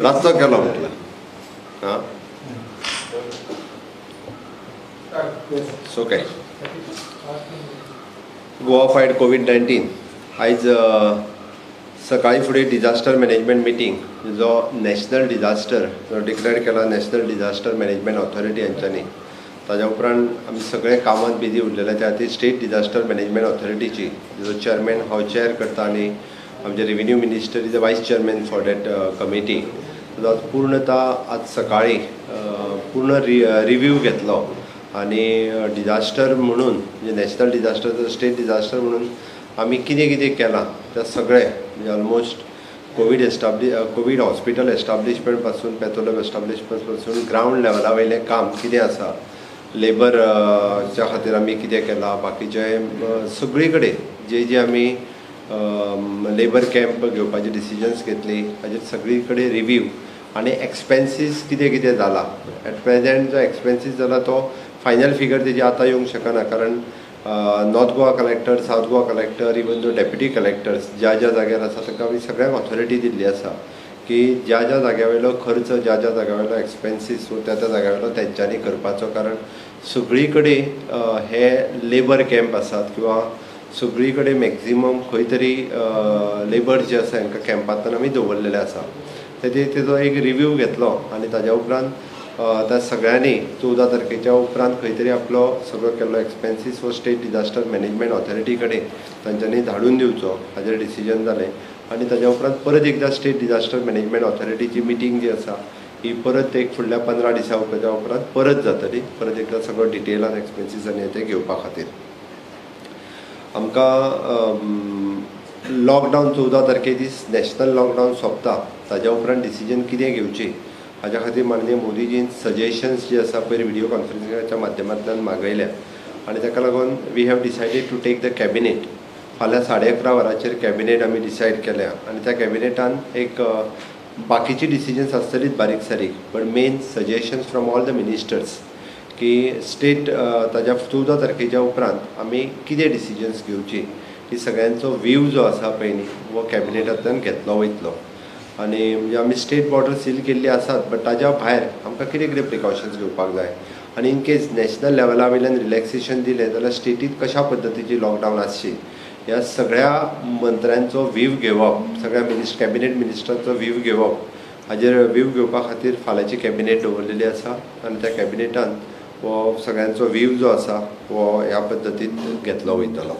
रातचो केलो म्हटलं. हां, सो काय गोवा फायट कोवीड 19. आयज सकाळी फुडें डिझास्टर मॅनेजमेंट मिटींग, जो नॅशनल डिझास्टर जो डिक्लेअर केला नॅशनल डिझास्टर मॅनेजमेंट ऑथॉरिटी हांच्यांनी, ताज्या उपरांत आमी सगळे कामात बिजी उरलेले. त्या खातीर स्टेट डिझास्टर मॅनेजमेंट ऑथॉरिटीची जो चेअरमॅन हांव चेअर करता आनी आमचे revenue minister is a vice chairman for that committee, तो आज पूर्णता आज सकाळी पूर्ण रिव्यू घेतलो आनी डिझास्टर म्हणून, म्हणजे नॅशनल डिझास्टर, स्टेट डिझास्टर म्हणून आमी कितें कितें केलां त्या सगळें, म्हणजे almost Covid hospital establishment पासून, पॅथोलॅब एस्टाब्लिशमेंट पासून, ग्रावंड लेवला वयलें काम कितें आसा, लेबरच्या खातीर आमी कितें केलां, बाकीचे सगळी कडेन जे जे आमी लेबर कॅम्प घेवपाचे डिसिजन्स घेतली, हाजेर सगळी कडेन रिव्यू आनी एक्सपेन्सीस कितें कितें जाला. एट प्रेजेंट जो एक्सपेन्सीस जाला तो फायनल फिगर तेजी आतां येवंक शकना, कारण North Goa collector, South Goa collector, even though deputy collectors ज्या ज्या जाग्यार आसा ताका आमी सगळ्यांक ऑथॉरिटी दिल्ली आसा की ज्या ज्या जाग्या वयलो खर्च, ज्या ज्या जाग्या वयलो एक्सपेन्सीस हो त्या त्या जाग्या वयलो तेंच्यांनी करपाचो, कारण सगळी कडेन हे लेबर कॅम्प आसात किंवा सगळी कडेन मॅक्झिमम खंय तरी लेबर जे आसा हांकां कॅम्पांतल्यान आमी दवरलेले आसा. तेजेर तेजो एक रिव्यू घेतलो आनी ताज्या उपरांत त्या सगळ्यांनी 14 तारखेच्या उपरांत खंय तरी आपलो सगळो केल्लो एक्सपेन्सीस हो स्टेट डिझास्टर मॅनेजमेंट ऑथॉरिटी कडेन तांच्यांनी धाडून दिवचो हाजेर डिसिजन जालें. आनी ताज्या उपरांत परत एकदां स्टेट डिझास्टर मॅनेजमेंट ऑथॉरिटीची मिटींग जी आसा ही परत एक फुडल्या 15 दिसां उपरांत परत जातली, परत एकदां सगळो डिटेलान एक्सपेन्सीस आनी ते घेवपा खातीर. आमकां लॉकडावन 14 तारखे दीस नॅशनल लॉकडावन सोंपता, ताज्या उपरांत डिसिजन कितें घेवची हाज्या खातीर माननीय मोदीजीन सजेशन्स जे आसा पयर व्हिडियो कॉन्फरन्सिंगाच्या माध्यमांतल्यान मागयल्या आनी ताका लागून we have decided to take the cabinet. फाल्यां 11:30 वरांचेर कॅबिनेट आमी डिसायड केल्या आनी त्या कॅबिनेटान एक बाकीची डिसिजन्स आसतलीच बारीक सारीक, but main suggestions from all the ministers की स्टेट ताज्या 14 तारखेच्या उपरांत आमी कितें डिसिजन्स घेवची ही सगळ्यांचो व्यू जो आसा पळय न्ही हो कॅबिनेटांतल्यान घेतलो वयतलो. आनी म्हणजे आमी स्टेट बॉर्डर सील केल्ली आसात, बट ताज्या भायर आमकां कितें कितें प्रिकॉशन्स घेवपाक जाय आनी इन केस नॅशनल लेवला वयल्यान रिलॅक्सेशन दिलें जाल्यार स्टेटीत कशा पद्दतीची लॉकडावन आसची, ह्या सगळ्या मंत्र्यांचो व्यू घेवप, सगळ्या कॅबिनेट मिनिस्टरांचो व्यू घेवप, हाजेर व्यू घेवपा खातीर फाल्यांची कॅबिनेट दवरलेली आसा आनी त्या कॅबिनेटान हो सगळ्यांचो व्यू जो आसा हो ह्या पद्दतीन घेतलो वयतलो.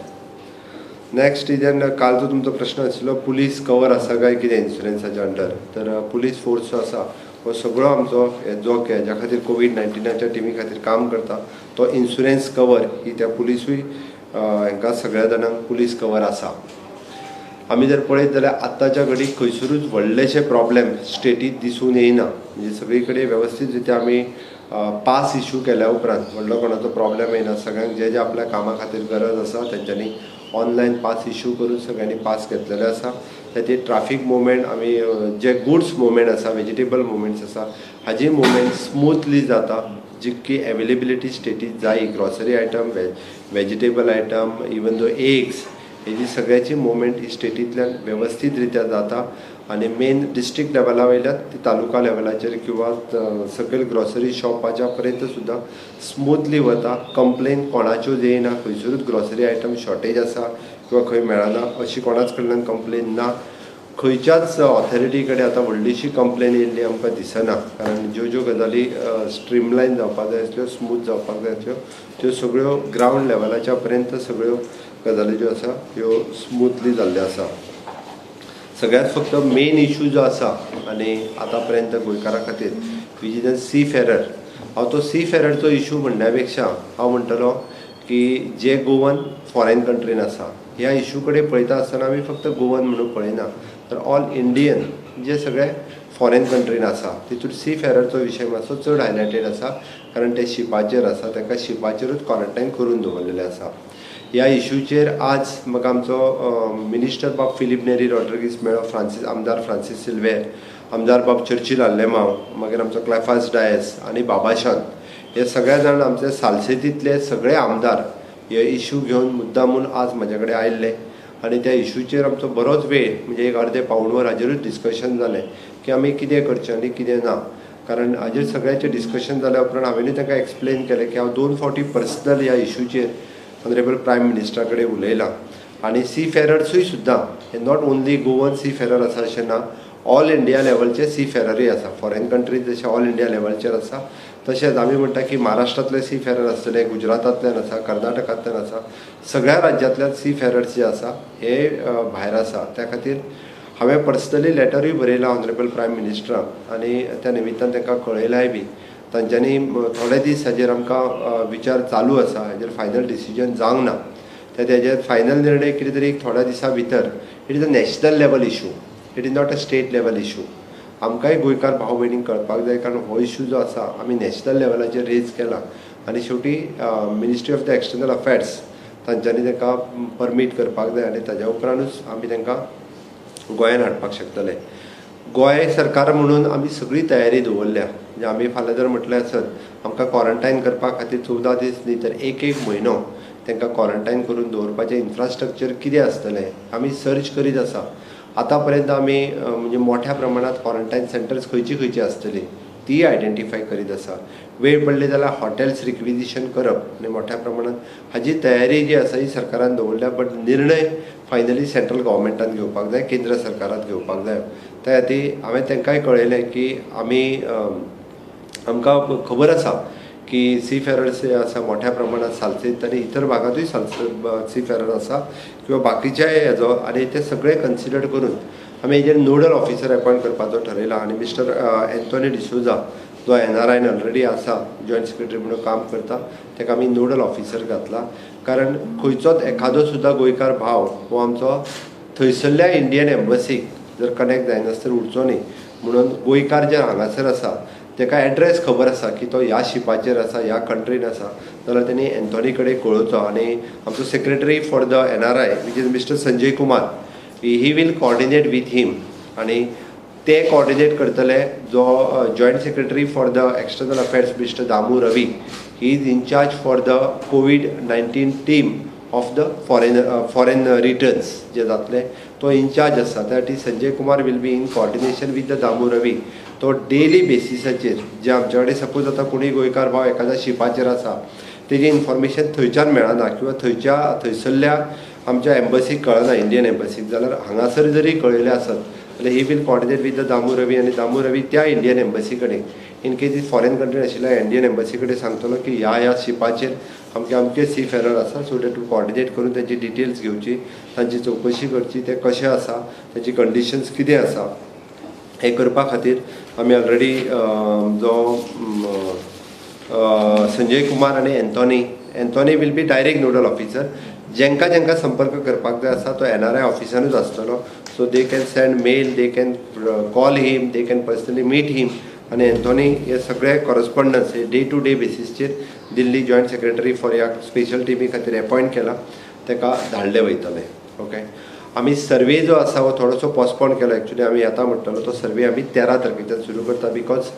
नॅक्स्ट is कालचो तुमचो प्रश्न आशिल्लो पुलीस कवर आसा काय कितें इन्शुरन्साच्या अंडर, तर पुलीस फोर्स जो आसा हो सगळो आमचो जो हेज्या खातीर कोवीड 19च्या टिमी खातीर काम करता तो इन्शुरन्स कवर ही त्या पुलिसूय हांकां सगळ्या जाणांक पुलीस कवर आसा. आमी जर पळयत जाल्यार आत्ताच्या घडीक खंयसरूच व्हडलेशे प्रॉब्लेम स्टेटीत दिसून येयना, म्हणजे सगळी कडेन वेवस्थीत रित्या आमी पास इशू केल्या उपरांत व्हडलो कोणाचो प्रॉब्लेम येयना. सगळ्यांक जे जे आपल्या कामा खातीर गरज आसा तेंच्यांनी ऑनलायन पास इशू करून सगळ्यांनी पास घेतलेले आसा. खातीर ट्राफीक मुवमेंट आमी जे गुड्स मुवमेंट आसा, वेजिटेबल मुवमेंट्स आसा, हाजी मुवमेंट स्मुथली जाता. जितकी एवेलेबिलिटी स्टेटीत जाय grocery item, vegetable item, even though eggs, हेजी सगळ्याची मुवमेंट ही स्टेटींतल्यान वेवस्थीत रित्या जाता. आनी मेन डिस्ट्रिक्ट लेवला वयल्यान ती तालुका लेवलाचेर किंवा सकयल ग्रॉसरी शॉपाच्या पर्यंत सुद्दां स्मुथली वता. कंप्लेन कोणाच्योच येयना, खंयसरूच ग्रॉसरी आयटम शॉर्टेज आसा किंवा खंय मेळना अशी कोणाच कडल्यान कंप्लेन ना. खंयच्याच ऑथॉरिटी कडेन आतां व्हडलीशी कंप्लेन येयल्ली आमकां दिसना, कारण ज्यो ज्यो गजाली स्ट्रीमलायन जावपाक जाय आसल्यो, स्मूथ जावपाक जाय आसल्यो, त्यो सगळ्यो ग्रावंड लेवलाच्या पर्यंत सगळ्यो गजाली ज्यो आसा त्यो स्मुथली जाल्ल्यो आसा. सगळ्यांत फक्त मेन इशू जो आसा आनी आतां पर्यंत गोंयकारां खातीर which is a C Ferrer, हांव तो सी फेररचो इशू म्हणण्या पेक्षा हांव म्हणटलो की जे गोवन फॉरेन कंट्रीन आसा ह्या इशू कडेन पळयता आसतना आमी फक्त गोवन म्हणून पळयना, तर ऑल इंडियन जे सगळे फॉरेन कंट्रीन आसा तितून सी फेररचो विशय मातसो चड हायलायटेड आसा, कारण ते शिपाचेर आसा, तांकां शिपाचेरूच क्वॉरंटायन करून दवरलेलें आसा. ह्या इशूचेर आज म्हाका आमचो मिनिस्टर बाब फिलीप नेरी रॉड्रिगीस मेळ्ळो, आमदार फ्रांसीस सिल्वेर, आमदार बाब चर्चील आल्लेमांव, मागीर आमचो क्लेफास डायस आनी बाबाशान, हे सगळे जाण आमचे सालसेतींतले सगळे आमदार हे इशू घेवन मुद्दामून आज म्हज्या कडेन आयिल्ले. आनी त्या इशूचेर आमचो बरोच वेळ म्हणजे एक अर्दे पाऊण वर हाजेरूच डिस्कशन जालें की आमी कितें करचें आनी कितें ना. कारण हाजेर सगळ्याचें डिस्कशन जाल्या उपरांत हांवेंनूय तांकां एक्सप्लेन केलें की हांव 2 फावटी पर्सनल ह्या इशूचेर ऑनरेबल प्रायम मिनिस्टरा कडेन उलयलां. आनी सी फेरर्सूय सुद्दां हे not only Goan C Ferrer आसा अशें ना, ऑल इंडिया लेवलचे सी फेररूय आसा. फॉरेन कंट्रीज जशे ऑल इंडिया लेवलचेर आसा तशेंच आमी म्हणटा की महाराष्ट्रांतले सी फेरर आसतले, गुजरातांतल्यान आसा, कर्नाटकांतल्यान आसा, सगळ्या राज्यांतल्यान सी फेरर्स जे आसा हे भायर आसा. त्या खातीर हांवें पर्सनली लेटरूय बरयलां ऑनरेबल प्रायम मिनिस्टराक आनी त्या निमित्तान तांकां कळयलांय बी. तांच्यांनी थोडे दीस हाजेर आमकां विचार चालू आसा, हाजेर फायनल डिसिजन जावंक ना. तेजेर फायनल निर्णय कितें तरी थोड्या दिसां भितर. It is a national level issue, it is not a state level issue. आमकांय गोंयकार भाव भयणींक कळपाक जाय, कारण हो इशू जो आसा आमी नॅशनल लेवलाचेर रेज केला आनी शेवटी ministry of the external affairs तांच्यांनी तांकां परमीट करपाक जाय आनी ताज्या उपरांतूच आमी तांकां गोंयान हाडपाक शकतले. गोंय सरकार म्हणून आमी सगळी तयारी दवरल्या. म्हणजे आमी फाल्यां जर म्हटलें आसत आमकां क्वॉरंटायन करपा खातीर 14 दीस न्ही तर 1-1 म्हयनो तांकां क्वॉरंटायन करून दवरपाचें इन्फ्रास्ट्रक्चर कितें आसतलें आमी सर्च करीत आसा. आतां पर्यंत आमी म्हणजे मोठ्या प्रमाणांत क्वॉरंटायन सेंटर्स खंयची खंयची आसतली ती आयडेंटिफाय करीत आसा. वेळ पडली जाल्यार हॉटेल्स रिक्विजिशन करप आनी मोठ्या प्रमाणांत हाजी तयारी जी आसा ही सरकारान दवरल्या. बट निर्णय फायनली सेंट्रल गव्हर्मेंटान घेवपाक जाय, केंद्र सरकारान घेवपाक जाय. त्या खातीर हांवें तांकांय कळयलें की आमी आमकां खबर आसा की सी फेरर्स जे आसा मोठ्या प्रमाणांत सालसेत आनी इतर भागांतूय सी फेरर आसा किंवा बाकीच्याय हेजो, आनी ते सगळे कन्सिडर करून आमी हेजेर नोडल ऑफिसर अपॉयंट करपाचो ठरयला. आनी मिस्टर एन्थोनी डिसोजा जो एनआरआयन ऑलरेडी आसा, जॉयंट सेक्रेटरी म्हणून काम करता, ताका आमी नोडल ऑफिसर घातला. कारण खंयचोच एखादो सुद्दां गोंयकार भाव हो आमचो थंयसरल्या इंडियन एम्बसीक जर कनेक्ट जायनासतना उरचो न्ही म्हणून गोंयकार जे हांगासर आसा ताका एड्रेस खबर आसा की तो ह्या शिपाचेर आसा, ह्या कंट्रीन आसा, जाल्यार तेणी एन्थोनी कडेन कळोवचो. आनी आमचो secretary for the NRI which is mister Sanjay Kumar, he will coordinate with him आनी ते कोऑर्डिनेट करतले जो joint secretary for the external affairs mister Damu Ravi, he is in charge for the COVID-19 team of the foreign returns जे जातले तो in charge आसा. त्या खातीर Sanjay Kumar will be in coordination with the Damu Ravi. तो daily बेसिसाचेर जे आमचे कडेन suppose आतां कोणूय गोंयकार भाव एखाद्या शिपाचेर आसा तेजें इन्फॉर्मेशन थंयच्यान मेळना किंवा थंयसरल्या आमच्या एम्बसीक कळना, इंडियन एम्बसीक, जाल्यार हांगासर जरी कळयलें आसत जाल्यार he will coordinate with the Damu Ravi आनी दामू रवी त्या इंडियन एम्बसी कडेन इन केस फॉरेन कंट्री आशिल्ल्या इंडियन एम्बसी कडेन सांगतलो की ह्या ह्या शिपाचेर अमके अमके सी फेरर आसा, सो that coordinate करून तांची डिटेल्स घेवची, तांची चवकशी करची, ते कशे आसा, तांची कंडिशन्स कितें आसा, हें करपा खातीर आमी ऑलरेडी जो संजय कुमार आनी Anthony will be direct nodal officer. जेंकां जेंकां संपर्क करपाक जाय आसा तो एनआरआय ऑफिसानूच आसतलो. So they can send mail, they can call him, they can personally meet him. आनी एन्थोनी हे सगळे कॉरस्पॉन्डन्स हे डे टू डे बेसिसचेर दिल्ली जॉयंट सेक्रेटरी फॉर ह्या स्पेशल टिमी खातीर अपॉयंट केला, ताका धाडले वयतले. ओके, आमी सर्वे जो आसा हो थोडोसो पोस्टपोन केला. एक्चुली आमी आतां म्हणटलो तो सर्वे आमी 13 तारखेच्यान सुरू करता, because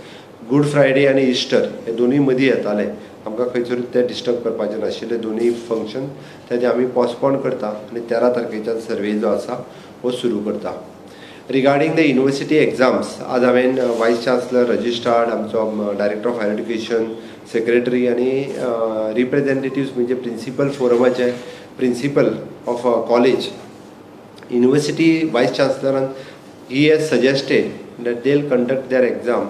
good Friday आनी इस्टर हे दोनूय मदीं येताले, आमकां खंयसरूच ते डिस्टर्ब करपाचें नाशिल्ले दोनूय फंक्शन, तेजें आमी पोस्टपोन करता आनी 13 तारखेच्यान सर्वे जो आसा हो सुरू करता. रिगार्डींग the university exams, आज हांवें वायस चान्सलर, रजिस्ट्रार, आमचो director of higher education, secretary आनी रिप्रेजेंटेटिव्स म्हणजे प्रिंसिपल फोरमाचे principal of college, university vice चान्सलरान he has suggested that they will conduct their exam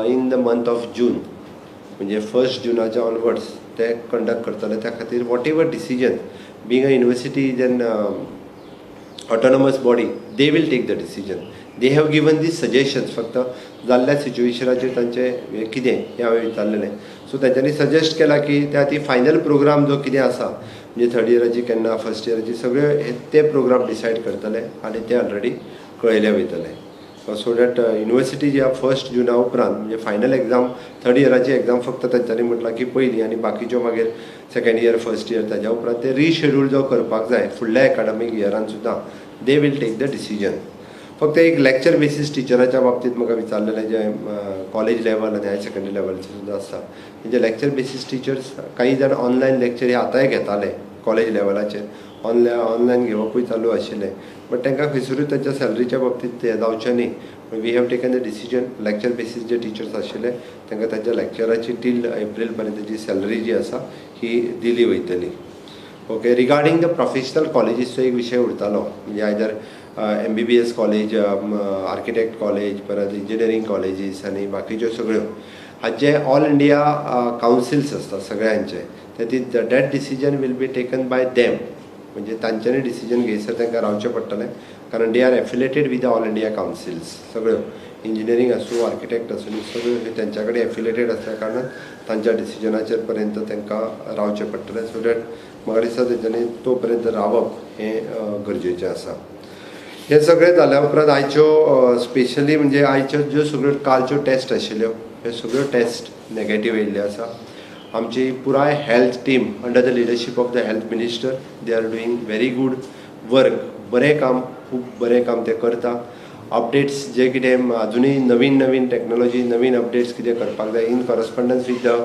in the month of June, म्हणजे 1 जुनाच्या onwards ते conduct करतले. त्या खातीर whatever decision being a university is an autonomous body, they will take the decision. They have given these suggestions. फक्त जाल्ल्या सिच्युएशनाचेर तांचें हें कितें हें हांवें विचारलेलें. सो तांच्यांनी सजेस्ट केलां की त्या खातीर फायनल प्रोग्राम जो कितें आसा म्हणजे थर्ड इयराची केन्ना, फर्स्ट इयराची, सगळे ते प्रोग्राम डिसायड करतले आनी ते ऑलरेडी कळयले वयतले. सो that university जी आहा 1 जुना उपरांत म्हणजे फायनल एग्जाम थर्ड इयराची एग्जाम फक्त तांच्यांनी म्हटलां की पयली आनी बाकीच्यो मागीर सेकेंड इयर फर्स्ट इयर ताज्या उपरांत ते रिशेड्यूल जो करपाक जाय फुडल्या एकाडमीक इयरान सुद्दां they will take the decision. फक्त एक लेक्चर बेसीस टिचराच्या बाबतींत म्हाका विचारलेलें जें कॉलेज लेवल आनी हायर सेकेंडरी लेवलचें सुद्दां आसता, तेंचे लेक्चर बेसीस टिचर्स काही जाण ऑनलायन लेक्चर हे आतांय घेताले कॉलेज लेवलाचेर, ऑनलायन घेवपूय चालू आशिल्लें, बट तांकां खंयसरूय तांच्या सॅलरीच्या बाबतींत हें जावचें न्ही. We have taken the decision, lecture basis J teachers आशिल्ले तांकां तांच्या लॅक्चराची टील एप्रील पर्यंत जी सॅलरी जी आसा ही दिली वयतली. ओके, रिगार्डींग the professional कॉलेजीसचो एक विशय उरतालो, म्हणजे either MBBS college, architect college, परत इंजिनियरींग कॉलेजीस आनी बाकीच्यो सगळ्यो हाचे ऑल इंडिया कावन्सिल्स आसता सगळ्यांचे, ते that decision will be taken by them. म्हणजे तांच्यांनी डिसिजन घेयसर तांकां रावचें पडटलें, कारण they are affiliated with the all India councils. सगळ्यो इंजिनियरींग आसूं, आर्किटेक्ट आसूं, सगळ्यो ह्यो तेंच्या कडेन एफिलेटेड आसल्या कारणान तांच्या डिसिजनाचेर पर्यंत तांकां रावचें पडटलें. सो that म्हाका दिसता तेंच्यांनी तो पर्यंत रावप हें गरजेचें आसा. हें सगळें जाल्या उपरांत आयच्यो स्पेशली म्हणजे आयच्यो ज्यो सगळ्यो कालच्यो टेस्ट आशिल्ल्यो ह्यो सगळ्यो टेस्ट नेगेटीव येयल्ल्यो आसा. आमची पुराय health team under the leadership of the health minister, they are doing very good work. बरें काम, खूब बरें काम ते करता. अपडेट्स जे कितें अजुनूय नवीन नवीन टॅक्नोलॉजी, नवीन अपडेट्स कितें करपाक जाय in correspondence with the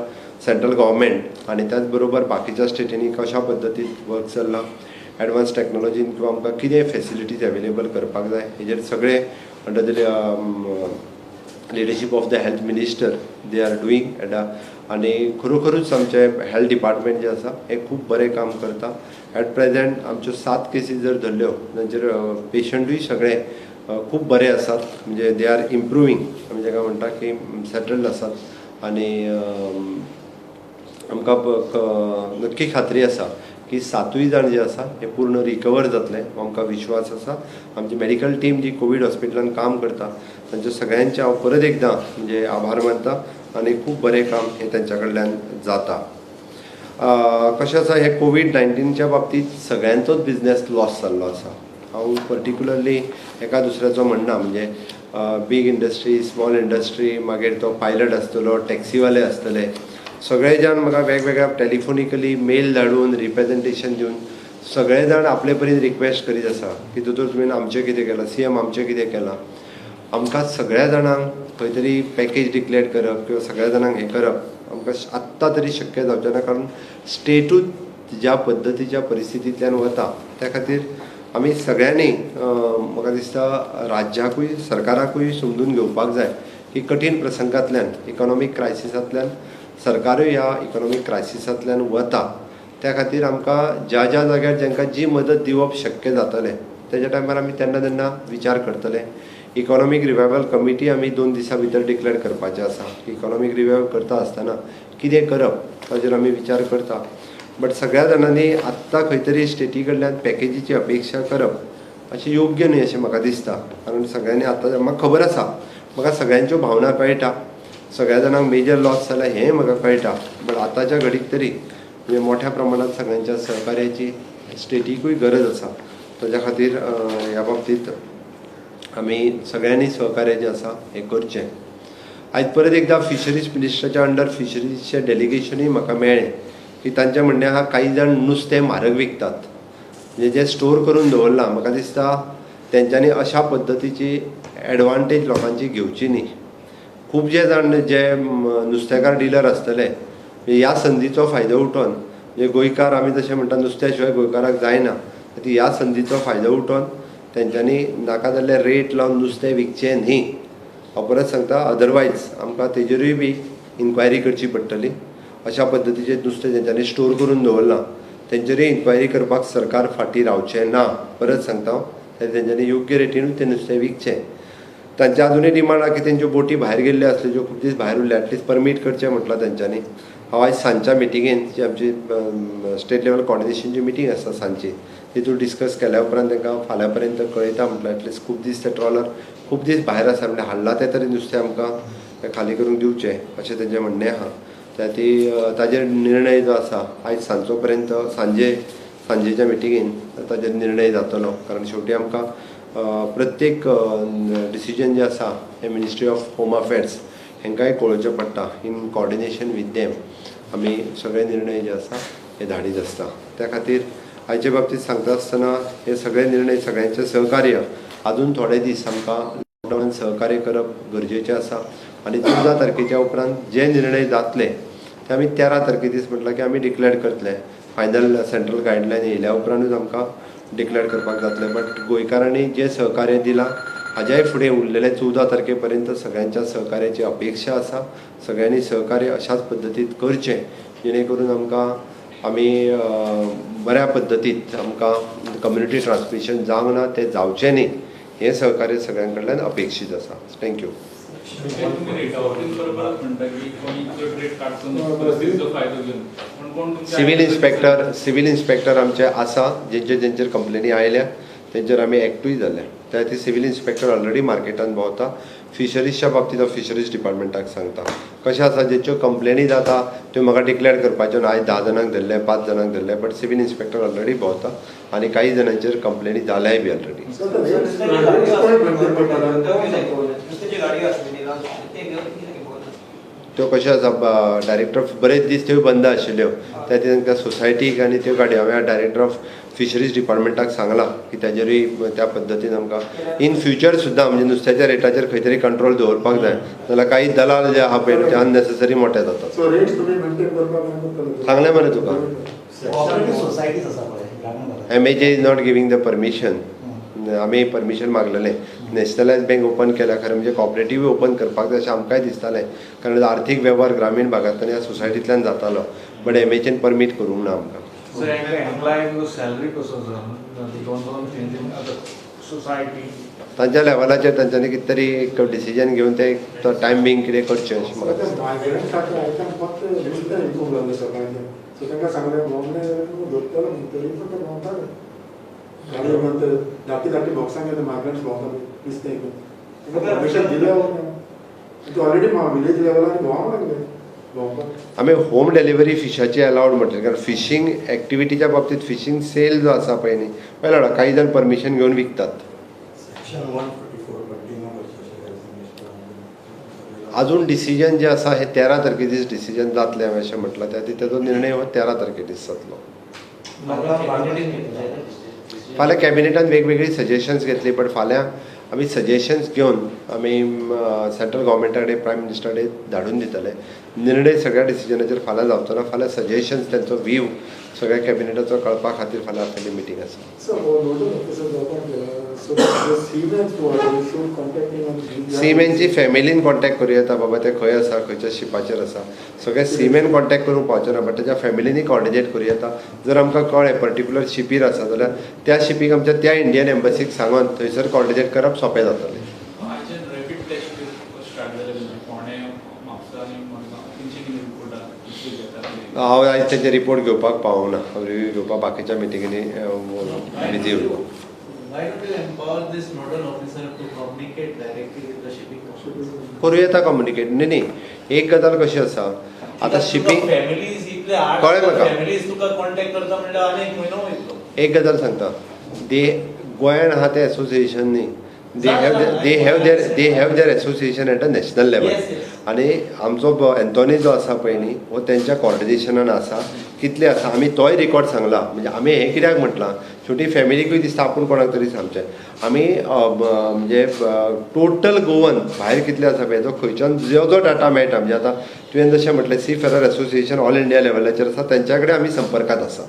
central government आनी त्याच बरोबर बाकीच्या स्टेटींनी कशा पद्दतीन वर्क चल्लां, एडवान्स टॅक्नोलॉजीन किंवा आमकां कितें फेसिलिटीज एवेलेबल करपाक जाय हेजेर सगळें under the leadership of the health minister they are doing. And आनी खरोखरूच आमचें हेल्थ डिपार्टमेंट जें आसा हें खूब बरें काम करता. एट प्रेजेंट आमच्यो 7 केसीस जर धरल्यो तांचेर पेशंटूय सगळे खूब बरे आसात, म्हणजे they are improving, आमी जाका म्हणटा की सेटल्ड आसात. आनी आमकां नक्की खात्री आसा की 7 जाण जे आसा हे पूर्ण रिकवर जातले, आमकां विश्वास आसा. आमची मेडिकल टीम जी कोवीड हॉस्पिटलान काम करता तांचे सगळ्यांचे हांव परत एकदां म्हणजे आभार मानता आनी खूब बरें काम हें तांच्या कडल्यान जाता. कशें आसा, हे कोवीड 19च्या बाबतींत सगळ्यांचोच बिजनेस लॉस जाल्लो आसा. हांव पर्टिकुलरली एका दुसऱ्याचो म्हणना, म्हणजे बीग इंडस्ट्री, स्मॉल इंडस्ट्री, मागीर तो पायलट आसतलो, टॅक्सीवाले आसतले, सगळे जाण म्हाका वेगवेगळ्या टेलिफोनिकली मेल धाडून रिप्रेजेंटेशन दिवन सगळे जाण आपले परीन रिक्वेस्ट करीत आसा की दोतोर तुवें आमचें कितें केलां, सी एम आमचें कितें केलां. आमकां सगळ्या जाणांक खंय तरी पॅकेज डिक्लेअर करप किंवा सगळ्या जाणांक हें करप आमकां आत्तां तरी शक्य जावचें ना, कारण स्टेटूच ज्या पद्दतीच्या परिस्थितींतल्यान वता त्या खातीर आमी सगळ्यांनी म्हाका दिसता राज्याकूय सरकाराकूय समजून घेवपाक जाय की कठीण प्रसंगांतल्यान, इकॉनॉमीक क्रायसिसांतल्यान सरकारूय ह्या इकॉनॉमीक क्रायसिसांतल्यान वता. त्या खातीर आमकां ज्या ज्या जाग्यार जांकां जी मदत दिवप शक्य जातलें तेज्या टायमार आमी तेन्ना तेन्ना विचार करतले. इकॉनॉमीक रिवायवल कमिटी आमी 2 दिसां भितर डिक्लेअर करपाचें आसा. इकॉनॉमीक रिवायवल करता आसतना कितें करप ताजेर आमी विचार करता. बट सगळ्या जाणांनी आत्तां खंय तरी स्टेटी कडल्यान पॅकेजीची अपेक्षा करप अशें योग्य न्हय अशें म्हाका दिसता, कारण सगळ्यांनी आतां म्हाका खबर आसा, म्हाका सगळ्यांच्यो भावना कळटा, सगळ्या जाणांक मेजर लॉस जाला हें म्हाका कळटा. बट आतांच्या घडीक तरी म्हणजे मोठ्या प्रमाणांत सगळ्यांच्या सहकार्याची स्टेटीकूय गरज आसा. ताज्या खातीर ह्या बाबतींत आमी सगळ्यांनी सहकार्य जें आसा हें करचें. आयज परत एकदां फिशरीज मिनिस्टराच्या अंडर फिशरीजचें डेलिगेशनूय म्हाका मेळ्ळें की तांचें म्हणणें आहा कांय जाण नुस्तें म्हारग विकतात, म्हणजे जें स्टोर करून दवरलां म्हाका दिसता तेंच्यांनी अशा पद्दतीची एडवांटेज लोकांची घेवची न्ही. खूब जे जाण जे नुस्तेकार डिलर आसतले ह्या संदीचो फायदो उठोवन, म्हणजे गोंयकार आमी जशें म्हणटा नुस्त्या शिवाय गोंयकाराक जायना, ती ह्या संदीचो फायदो उठोवन तेंच्यांनी नाका जाल्ले रेट लावन नुस्तें विकचें न्ही. हांव परत सांगता, अदरवायज आमकां तेजेरूय बी इन्क्वायरी करची पडटली. अशा पद्दतीचें नुस्तें तेंच्यांनी स्टोर करून दवरलां तेंचेरूय इन्क्वायरी करपाक सरकार फाटीं रावचें ना. परत सांगता हांव, तेंच्यांनी योग्य रेटीनूच तें नुस्तें विकचें. तांचे अजुनूय डिमांड आहा की तेंच्यो बोटी भायर गेल्ल्यो आसल्यो, ज्यो खूब दीस भायर उरल्या, एटलिस्ट परमीट करचें म्हटलां तेंच्यांनी. हांव आयज सांजच्या मिटिंगेन, जी आमची स्टेट लेवल कॉर्डिनेशनची मिटींग आसता सांजची, तितून डिस्कस केल्या उपरांत तांकां फाल्यां पर्यंत कळयता म्हटल्यार एटलिस्ट खूब दीस ते ट्रॉलर खूब दीस भायर आसा म्हणल्यार हाडला तें तरी नुस्तें आमकां खाली करूंक दिवचें अशें तेंचें म्हणणें आहा. त्या ती ताजेर निर्णय जो आसा आयज सांजचो पर्यंत सांजेच्या मिटिंगेन ताजेर निर्णय जातलो, कारण शेवटी आमकां प्रत्येक डिसिजन जें आसा हें मिनिस्ट्री ऑफ होम अफेर्स हेंकांय कळोवचें पडटा. इन कॉर्डिनेशन वीथ देम आमी सगळे निर्णय जे आसा हे धाडीत आसता. त्या खातीर आयचे बाबतींत सांगता आसतना हे सगळे निर्णय सगळ्यांचें सहकार्य अजून थोडे दीस आमकां लॉकडावनान सहकार्य करप गरजेचें आसा. आनी 14 तारखेच्या उपरांत जे निर्णय जातले ते आमी 13 तारखे दीस म्हटल्यार की आमी डिक्लेअर करतले. फायनल सेंट्रल गायडलायन येयल्या उपरांतूच आमकां डिक्लेअर करपाक जातलें. बट गोंयकारांनी जें सहकार्य दिलां हाज्याय फुडें उरलेले 14 तारखे पर्यंत सगळ्यांच्या सहकार्याची अपेक्षा आसा. सगळ्यांनी सहकार्य अशाच पद्दतीन करचें जेणे करून आमकां आमी बऱ्या पद्दतीत आमकां कम्युनिटी ट्रान्समिशन जावंक ना, तें जावचें न्ही, हें सहकार्य सगळ्यां कडल्यान अपेक्षीत आसा. Thank you. Civil inspector आमचे आसा, जेंचेर जेंचेर कंप्लेनी आयल्या तेंचेर आमी एक्टूय जाल्या. त्या खातीर सिवील इन्स्पेक्टर ऑलरेडी मार्केटान भोंवता. फिशरीजच्या बाबतींत हांव फिशरीज डिपार्टमेंटाक सांगता कशें आसा, जेच्यो कंप्लेनी जाता त्यो म्हाका डिक्लेअर करपाच्यो ना. आयज 10 जाणांक धरले, 5 जाणांक धरले, बट सिवील इन्स्पेक्टर ऑलरेडी भोंवता आनी काही जाणांचेर कंप्लेनी जाल्याय बी ऑलरेडी. त्यो कश्यो आसा, डायरेक्टर ऑफ बरेच दीस त्यो बंद आशिल्ल्यो, त्या खातीर त्या सोसायटीक आनी त्यो गाडयो हांवें डायरेक्टर ऑफ फिशरीज डिपार्टमेंटाक सांगलां की ताजेरूय त्या पद्दतीन आमकां इन फ्युचर सुद्दां म्हणजे नुस्त्याच्या रेटाचेर खंय तरी कंट्रोल दवरपाक जाय, नाजाल्यार काही दलाल जे आहा पळय ते अननेसेसरी मोठे जातात. सांगलें मरे तुका, MHA is not giving the permission. आमी परमिशन मागलेलें, नॅशनलायज बँक ओपन केल्या, खरें म्हणजे कॉपरेटिव्ह ओपन करपाक जाय अशें आमकांय दिसतालें, कारण आर्थीक वेव्हार ग्रामीण भागांतल्यान ह्या सोसायटींतल्यान जातालो, बट MHAन परमीट करूंक ना आमकां. तांच्या लेवलाचेर तांच्यांनी कितें तरी एक डिसिजन घेवन ते टायम बींग कितें करचें अशें म्हाका दिसता. आमी होम डिलिव्हरी फिशाची अलावड म्हणटले, कारण फिशींग एक्टिविटीच्या बाबतींत फिशींग सेल जो आसा पळय न्ही, पळयला काही जाण परमिशन घेवन विकतात. अजून डिसिजन जे आसा हे 13 तारखे दीस डिसिजन जातलें हांवें अशें म्हटलां, त्या खातीर तेजो निर्णय हो 13 तारखे दीस जातलो. फाल्यां कॅबिनेटान वेगवेगळी सजेशन्स घेतली, बट फाल्यां आमी सजेशन्स घेवन आमी सेंट्रल गव्हर्मेंटा कडेन, प्रायम मिनिस्टरा कडेन धाडून दितले. निर्णय सगळ्या डिसिजनाचेर फाल्यां जावचो ना, फाल्यां सजेशन्स तेंचो व्यू सगळ्या कॅबिनेटाचो कळपा खातीर फाल्यां आपली मिटींग आसा. सीमेनची फॅमिलीन कॉन्टेक्ट करूं येता, बाबा ते खंय आसा, खंयच्या शिपाचेर आसा, सगळे सीमेन कॉन्टेक्ट करूंक पावचे ना, बट तेच्या फॅमिलीनी कॉर्डिनेट करूं येता. जर आमकां कळ्ळें पर्टिक्युलर शिपीर आसा जाल्यार त्या शिपीक आमच्या त्या इंडियन एम्बसीक सांगून थंयसर कॉर्डिनेट करप सोंपें जातलें. हांव आयज तेंचे रिपोर्ट घेवपाक पावना, हांव रिव्यू घेवपाक बाकीच्या मिटिंगेनी बिजी उरलो. करूं येता कम्युनिकेट. न्ही न्ही, एक गजाल कशी आसा आतां शिपींग कळ्ळें म्हाका, एक गजाल सांगता, दे गोंयान आहा तें एसोसिएशन न्ही, they have their association at a national level. आनी आमचो एन्थोनी जो आसा पळय न्ही, हो तेंच्या कॉर्डिनेशनान आसा, कितले आसा आमी तोय रिकॉर्ड सांगला. म्हणजे आमी हें कित्याक म्हटलां, शेवटी फॅमिलीकूय दिसता आपूण कोणाक तरी सांगचें. आमी म्हणजे टोटल गोवन भायर कितले आसा पळय, जो खंयच्यान जो जो डाटा मेळटा, म्हणजे आतां तुवें जशें म्हटलें seafarer association all India लेवलाचेर आसा, तेंच्या कडेन आमी संपर्कांत आसा.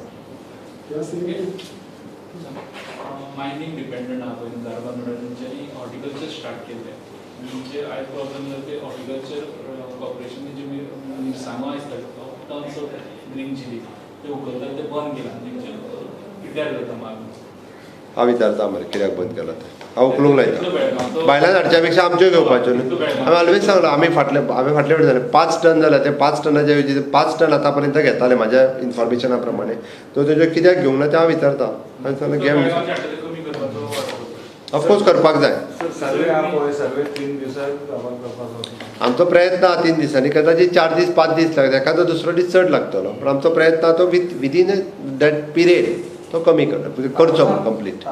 मायनींग डिपेंडंट आहा पळय धारबांदोडा, तेंच्यांनी हॉर्टिकल्चर स्टार्ट केल्लें. म्हणजे आयज प्रॉब्लम जाता ते हॉर्टिकल्चर कॉर्पोरेशनान जे मिरसांगो आसता टन्स ऑफ ग्रीन चिली ते उखलतात, ते बंद केलां, तेंचे पिड्ड्यार जाता माल. हांव विचारता मरे कित्याक बंद केलां तें, हांव उखलूंक लायता. बायलां हाडच्या पेक्षा आमच्यो घेवपाच्यो न्हू. हांवें ऑलवेज सांगलां, आमी फाटले फाटले फावटी जालें 5 टन जाल्यार ते 5 टनाच्या ऐवजी 5 टन आतां पर्यंत घेताले म्हाज्या इन्फॉर्मेशना प्रमाणे, तो तेज्यो कित्याक घेवंक ना तें हांव विचारता. हांवें सांगलें घे, ऑफकोर्स करपाक जाय. आमचो प्रयत्न आहा 3 दिसांनी, कदाचित 4 दीस 5 दीस लागता, एखादो दुसरो दीस चड लागतलो, पण आमचो प्रयत्न आहा तो विदीन that period तो कमी करचो कंप्लीट.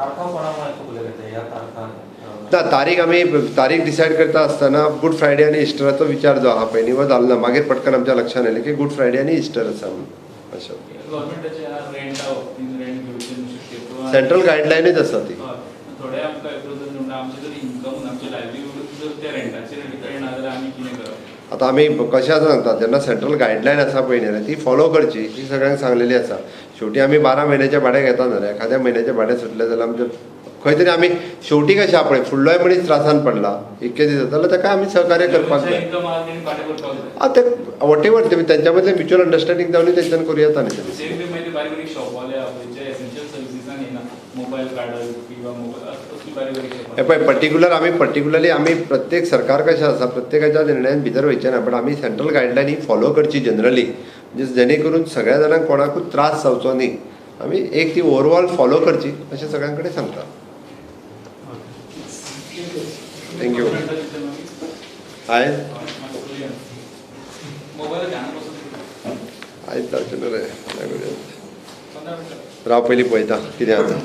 ना तारीख आमी तारीख डिसायड करता आसतना गुड फ्रायडे आनी इस्टराचो विचार जो आहा पळय न्ही हो जालो ना, मागीर पटकन आमच्या लक्षांत आयलें की गुड फ्रायडे आनी इस्टर आसा म्हणून. अशें सेंट्रल गायडलायनूच आसा ती. थोडे आमकां आमचे जर इन्कम आमचे लायवलीहूड जर त्या रेंटाचेर डिपेंड ना जाल्यार आमी कितें करप? आतां आमी कशें आसा सांगता, जेन्ना सेंट्रल गायडलायन आसा पळय न्ही ती फॉलो करची, ती सगळ्यांक सांगलेली आसा. शेवटी आमी 12 म्हयन्याचें भाडें घेता न्हू रे, एखाद्या म्हयन्याचें भाडें सुटलें जाल्यार आमचें खंय तरी आमी शेवटी कशें पळय फुडलोय मनीस त्रासान पडला इतके दीस जाता जाल्यार ताका आमी सहकार्य करपाक जाय. आं ते what ever तेंच्या मदलें म्युच्युअल अंडरस्टँडींग जावन तेंच्यान करूं येता न्ही. हे पळय पर्टिक्युलर आमी पर्टिक्युलरली आमी प्रत्येक सरकार कशें आसा प्रत्येकाच्या निर्णयान भितर वयचें ना, बट आमी सेंट्रल गायडलायन ही फॉलो करची जनरली, म्हणजे जेणे करून सगळ्या जाणांक कोणाकूच त्रास जावचो न्ही. आमी एक ती ओवरऑल फॉलो करची अशें सगळ्यां कडेन सांगता. Thank you. आयज आयज जावचें ना रे, राव पयलीं पळयता कितें जाता.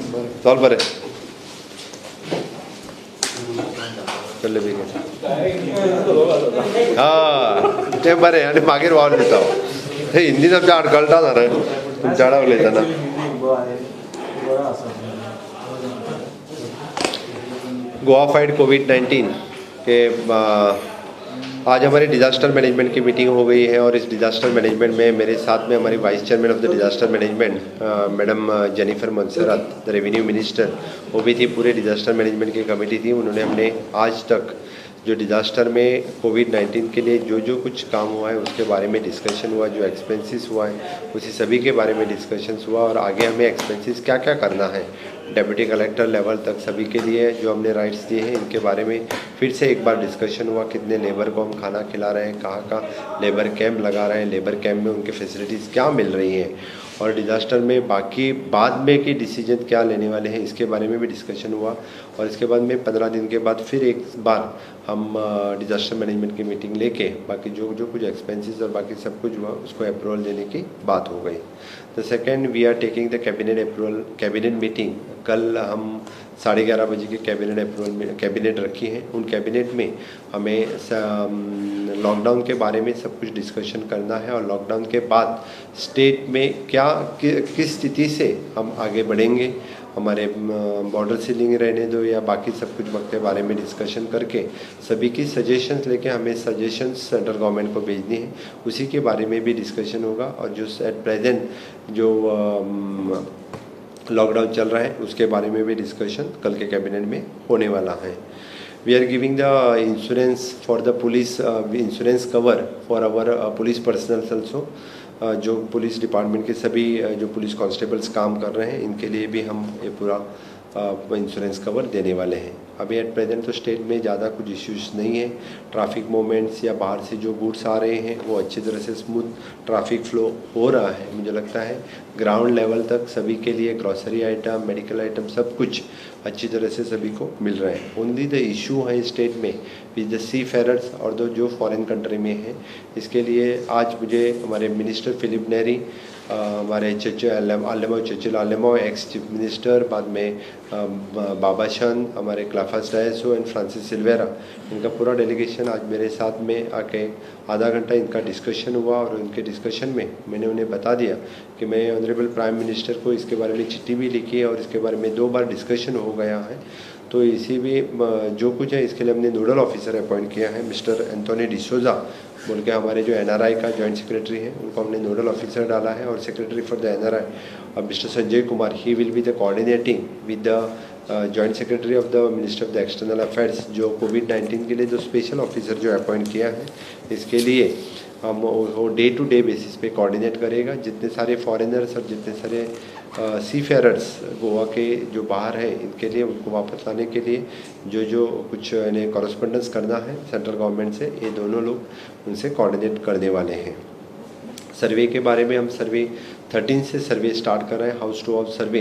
चल बरें, चल्ले बेगीन. हय तें बरें, आनी मागीर वावर दिता. हे हिंदीन आमच्या आडकळटा ना रे तुमच्या वांगडा उलयतना. गोवा फाइट कोविड-19 के आज हमारी डिज़ास्टर मैनेजमेंट की मीटिंग हो गई है और इस डिज़ास्टर मैनेजमेंट में मेरे साथ में हमारी vice chairman of the disaster management madam Jennifer Monserrate, the revenue minister, वो भी थी. पूरे डिज़ास्टर मैनेजमेंट की कमेटी थी. उन्होंने हमने आज तक जो डिज़ास्टर में कोविड-19 के लिए जो जो कुछ काम हुआ है उसके बारे में डिस्कशन हुआ, जो एक्सपेंसेस हुआ है उसी सभी के बारे में डिस्कशंस हुआ और आगे हमें एक्सपेंसेस क्या क्या करना है डेप्यूटी कलेक्टर लेवल तक सभी के लिए जो हमने राइट्स दिए हैं इनके बारे में फिर से एक बार डिस्कशन हुआ। कितने लेबर को हम खाना खिला रहे हैं, कहाँ कहाँ लेबर कैंप लगा रहे हैं, लेबर कैंप में उनके फैसिलिटीज़ क्या मिल रही हैं और डिज़ास्टर में बाकी बाद में की डिसीजन क्या लेने वाले हैं इसके बारे में भी डिस्कशन हुआ। और इसके बाद में 15 दिन के बाद फिर एक बार हम डिज़ास्टर मैनेजमेंट की मीटिंग लेके बाकी जो जो कुछ एक्सपेंसेस और बाकी सब कुछ हुआ उसको अप्रूवल देने की बात हो गई। The second we are taking the cabinet approval cabinet meeting. कल हम 11:30 बजे की कैबिनेट अप्रूवल कैबिनेट रखी है। उन कैबिनेट में हमें लॉकडाउन के बारे में सब कुछ डिस्कशन करना है और लॉकडाउन के बाद स्टेट में क्या किस स्थिति से हम आगे बढ़ेंगे, हमारे बॉर्डर सीलिंग रहने दो या बाकी सब कुछ वक्त के बारे में डिस्कशन करके सभी की सजेशंस लेके हमें सजेशंस सेंट्रल गवर्नमेंट को भेजनी है, उसी के बारे में भी डिस्कशन होगा। और जो एट प्रेजेंट जो लॉकडाउन चल रहा है उसके बारे में भी डिस्कशन कल के कैबिनेट में होने वाला है। We are giving the insurance for the police, insurance cover for our police personnels also. जो पुलिस डिपार्टमेंट के सभी जो पुलिस कांस्टेबल्स काम कर रहे हैं इनके लिए भी हम ये पूरा इंश्योरेंस कवर देने वाले हैं। अभी एट प्रेजेंट तो स्टेट में ज़्यादा कुछ इश्यूज नहीं है। ट्रैफिक मूवमेंट्स या बाहर से जो गुड्स आ रहे हैं वो अच्छी तरह से स्मूथ ट्रैफिक फ्लो हो रहा है। मुझे लगता है ग्राउंड लेवल तक सभी के लिए ग्रॉसरी आइटम, मेडिकल आइटम सब कुछ अच्छी तरह से सभी को मिल रहा है। ओनली the issue है स्टेट में विद the C फेरर्स और दो जो फॉरेन कंट्री में हैं। इसके लिए आज मुझे हमारे मिनिस्टर फिलिप नेरी, हमारे चचुल आलेमो एक्स चीफ मिनिस्टर, बाद में बाबा शन, हमारे क्लाफास डायसो एंड फ्रांसिस सिल्वेरा, इनका पूरा डेलीगेशन आज मेरे साथ में आके आधा घंटा इनका डिस्कशन हुआ। और उनके डिस्कशन में मैंने उन्हें बता दिया कि मैं ऑनरेबल प्राइम मिनिस्टर को इसके बारे में चिट्ठी भी लिखी है और इसके बारे में 2 बार डिस्कशन हो गया है। तो इसी भी जो कुछ है इसके लिए हमने नोडल ऑफिसर अपॉइंट किया है, मिस्टर एंटोनी डिसोजा बोल के हमारे जो एनआरआई का जॉइंट सेक्रेटरी है उनको हमने नोडल ऑफिसर डाला है। और सेक्रेटरी फॉर the NRI अब mister Sanjay Kumar, he will be the coordinating with the joint secretary of the minister of the external affairs, जो कोविड-19 के लिए जो स्पेशल ऑफिसर जो अपॉइंट किया है इसके लिए हम वो डे टू डे बेसिस पे कोऑर्डिनेट करेगा। जितने सारे फॉरेनर्स और जितने सारे सी फेरर्स गोवा के जो बाहर हैं इनके लिए उनको वापस लाने के लिए जो जो कुछ इन्हें कॉरस्पॉन्डेंस करना है सेंट्रल गवर्नमेंट से, ये दोनों लोग उनसे कोऑर्डिनेट करने वाले हैं। सर्वे के बारे में हम सर्वे 13 से सर्वे स्टार्ट कर रहे हैं, हाउस टू हाउस सर्वे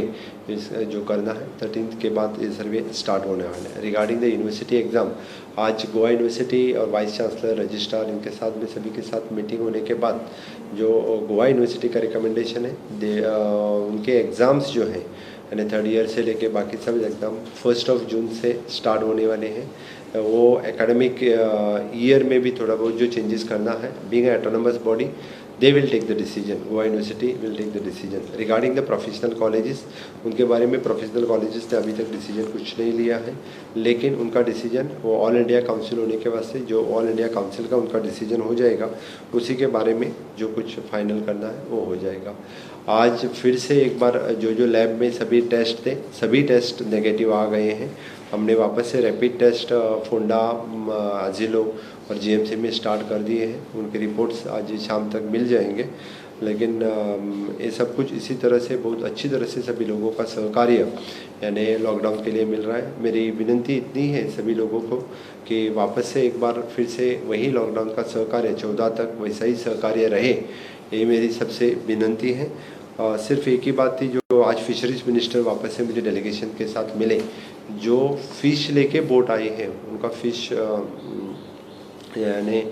इस जो करना है 13 के बाद ये सर्वे स्टार्ट होने वाले हैं। रिगार्डिंग the university exam, आज गोवा यूनिवर्सिटी और वाइस चांसलर, रजिस्ट्रार इनके साथ में सभी के साथ मीटिंग होने के बाद जो गोवा यूनिवर्सिटी का रिकमेंडेशन है उनके एग्ज़ाम्स जो हैं यानी 3rd year से लेके बाकी सब एग्ज़ाम 1 जून से स्टार्ट होने वाले हैं। वो एकेडमिक ईयर में भी थोड़ा बहुत जो चेंजेस करना है, being autonomous body They will take the decision. Goa University will take the decision regarding the professional colleges. उनके बारे में प्रोफेशनल कॉलेजेस ने अभी तक डिसीजन कुछ नहीं लिया है, लेकिन उनका डिसीजन वो ऑल इंडिया काउंसिल होने के वास्ते जो ऑल इंडिया काउंसिल का उनका डिसीजन हो जाएगा, उसी के बारे में जो कुछ फाइनल करना है वो हो जाएगा। आज फिर से एक बार जो जो लैब में सभी टेस्ट थे, सभी टेस्ट नेगेटिव आ गए हैं। हमने वापस से रैपिड टेस्ट फोंडा, आजिलो और जीएमसी में स्टार्ट कर दिए हैं। उनके रिपोर्ट्स आज शाम तक मिल जाएंगे। लेकिन ये सब कुछ इसी तरह से बहुत अच्छी तरह से सभी लोगों का सहकार्य यानी लॉकडाउन के लिए मिल रहा है। मेरी विनती इतनी है सभी लोगों को कि वापस से एक बार फिर से वही लॉकडाउन का सहकार्य 14 तक वैसा ही सहकार्य रहे, ये मेरी सबसे विनती है। सिर्फ एक ही बात थी, जो आज फिशरीज मिनिस्टर वापस से मेरे डेलीगेशन के साथ मिले, जो फ़िश लेके बोट आई है उनका फ़िश यानी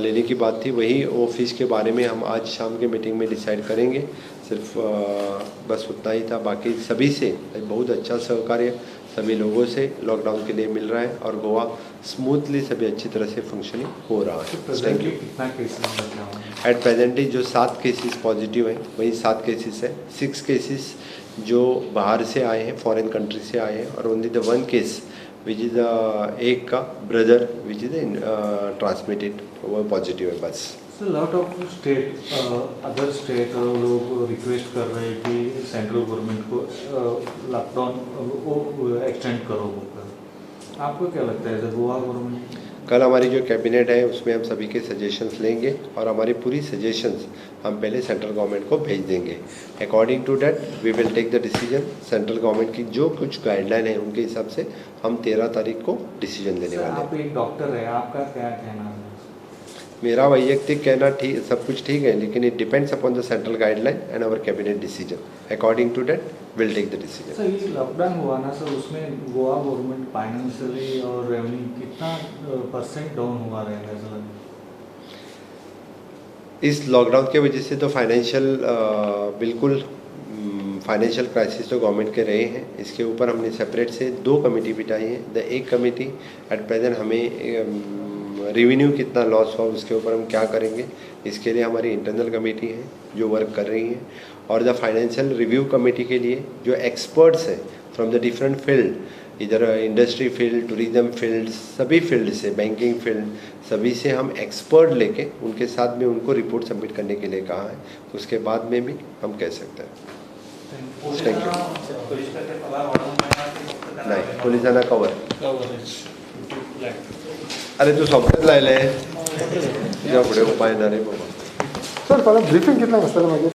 लेने की बात थी, वही वो फ़िश के बारे में हम आज शाम के मीटिंग में डिसाइड करेंगे। सिर्फ बस उतना ही था। बाकी सभी से बहुत अच्छा सहकार्य सभी लोगों से लॉकडाउन के लिए मिल रहा है और गोवा स्मूथली सभी अच्छी तरह से फंक्शनिंग हो रहा है। Thank you. Eight presently जो 7 केसेस पॉजिटिव हैं, वही 7 केसेस है। 6 केसेस जो बाहर से आए हैं, फॉरेन कंट्री से आए हैं, और only the 1 case which is एक का ब्रदर which is transmitted, वो पॉजिटिव है बस। Sir, lot of state, other state लोग रिक्वेस्ट कर रहे हैं कि सेंट्रल गवर्नमेंट को लॉकडाउन वो एक्सटेंड करो। आपको क्या लगता है सर, गोवा गवर्नमेंट? कल हमारी जो कैबिनेट है उसमें हम सभी के सजेशंस लेंगे और हमारी पूरी सजेशंस हम पहले सेंट्रल गवर्नमेंट को भेज देंगे। According to that we will take the decision. Central government की जो कुछ गाइडलाइन है उनके हिसाब से हम 13 तारीख को डिसीजन लेने वाले हैं। आप एक डॉक्टर है, आपका क्या कहना है? मेरा वैयक्तिक कहना ठीक, सब कुछ ठीक है, लेकिन it depends upon the central guideline and our cabinet decision. According to that will take the decision. Sir, ये लॉकडाउन हुआ ना सर, उसमें गोवा गवर्नमेंट फाइनेंशियली और रेवेन्यू कितना परसेंट डाउन हुआ रहेगा सर? इस लॉकडाउन के वजह से तो फाइनेंशियल बिल्कुल फाइनेंशियल क्राइसिस तो गवर्नमेंट के रहे हैं। इसके ऊपर हमने सेपरेट से 2 कमेटी बिठाई है। The एक कमेटी एट प्रेजेंट हमें रेवेन्यू कितना लॉस हुआ उसके ऊपर हम क्या करेंगे, इसके लिए हमारी इंटरनल कमेटी है जो वर्क कर रही है, और the financial review committee K लिए जो एक्सपर्ट्स हैं फ्रॉम the different field, इधर इंडस्ट्री फील्ड, टूरिज़्म फील्ड, सभी फील्ड से, बैंकिंग फील्ड, सभी से हम एक्सपर्ट लेके उनके साथ में उनको रिपोर्ट सबमिट करने के लिए कहा है। उसके बाद में भी हम कह सकते हैं। Thank you. नाही, पोलिसांना कवर. अरे तू सोंपेच लायले, तुझ्या फुडें उपाय ना रे बाबा. सर, परत ब्रिफींग कितल्यांक आसतलें मागीर?